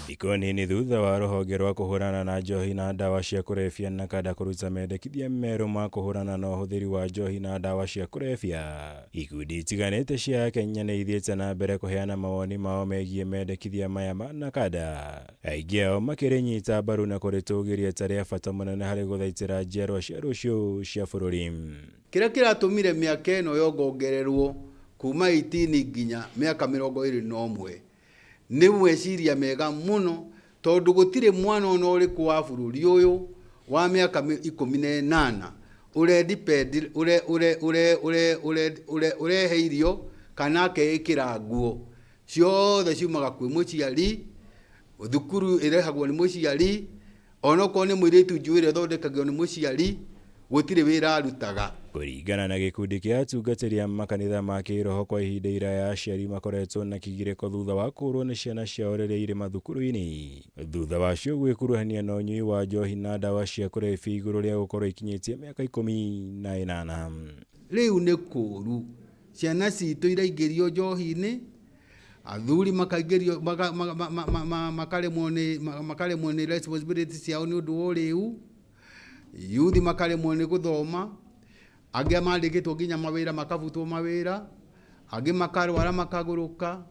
Thikũ nini thutha wa rũhonge rwa kũhũrana na njohi na ndawa cia kũrebia NACADA kũruta mendekithia merũ ma kũhũrana na ũhũthĩri wa njohi na ndawa cia kũrebia, ikundi itiganĩte cia Kenya nĩ ithiĩte na mbere kũheana mawoni mao megiĩ mendekithia maya ma NACADA, aingĩ ao makĩrĩnyita mbaru na kũrĩtũgĩria ta rĩa bata mũnene harĩ gũthaitĩra njiarwa cia rũciũ cia bũrũri. Kĩrĩa kĩratũmire mĩaka ĩno yongongererwo kuma 18 nginya mĩaka 21 nĩ meciria mega mũno, tondũ gũtirĩ mwana ona ũrĩkũ wa bũrũri ũyũ wa mĩaka 18 ũrehe irio kana akeĩkĩra nguo ciothe ciumaga kwĩ mũciari, thukuru ĩrehagwo nĩ mũciari, onokorwo nĩ mũirĩtu njuĩrĩ ĩthondekagio nĩ mũciari, gũtirĩ wĩra arutaga. Kũringana na gĩkundi kĩa atungatĩri a makanitha ma kĩroho, kwa ihinda iraya aciari makoretwo na kĩgirĩko thutha wa kũũrwo nĩ ciana ciao rĩrĩa irĩ mathukuru-inĩ, thutha wacio gwĩkuruhania na ũnyui wa njohi na ndawa cia kũrebia igũrũ rĩa gũkorwo ikinyĩtie mĩaka 18. Rĩu nĩ kũũru, ciana citũ iraingĩrio njohi-inĩ, athuri makaingĩrio makaremwo nĩ responsibility ciao nĩ ũndũ wa ũrĩu, yuthi makaremwo nĩ gũthoma, angĩ mandĩkĩtwo nginya mawĩra makabutwo mawĩra, angĩ makarwara makagũrũka,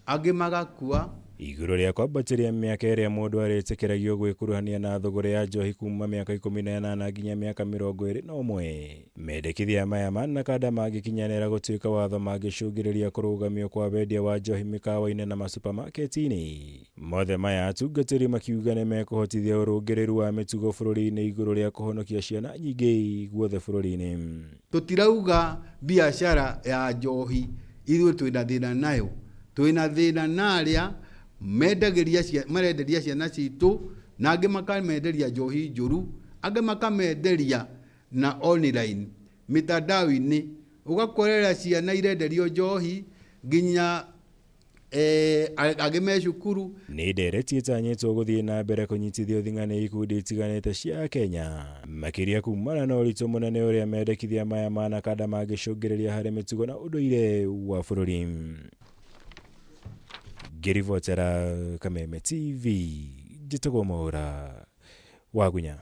angĩ magakua. Igũrũ rĩa kwambatĩria mĩaka ĩrĩa mũndũ arĩtĩkĩragio gwĩkuruhania na thũgũrĩ ya njohi kuma mĩaka 18 nginya mĩaka 21, mendekithia maya ma NACADA mangĩkinyanĩra gũtuĩka watho mangĩcũngĩrĩria kũrũgamio kwa wendia wa njohi mĩkawa-inĩ na masupamaketi-inĩ. Mothe maya atungatĩri makiuga nĩ mekũhotithia ũrũngĩrĩru wa mĩtugo bũrũri-inĩ igũrũ rĩa kũhonokia ciana nyingĩ guothe bũrũri-inĩ. Tũtirauga biacara ya njohi ithuĩ twĩna thĩna nayo, twĩna thĩna na arĩa marenderia ciana citũ, na angĩ makamenderia njohi njũru, angĩ makamenderia na online mitandao-inĩ, ũgakorera ciana irenderio njohi nginya angĩ me cukuru. Nĩ ndereti ĩtanyĩtwo gũthiĩ na mbere kũnyitithio thing'a nĩ ikundi itiganĩte cia Kenya, makĩria kumana na ũritũ mũnene ũrĩa mendekithia maya ma NACADA mangĩcũngĩrĩria harĩ mĩtugo na ũndũire wa bũrũri. Ngĩribotera Kameme TV, njĩtagwo Mwaũra Wagunya.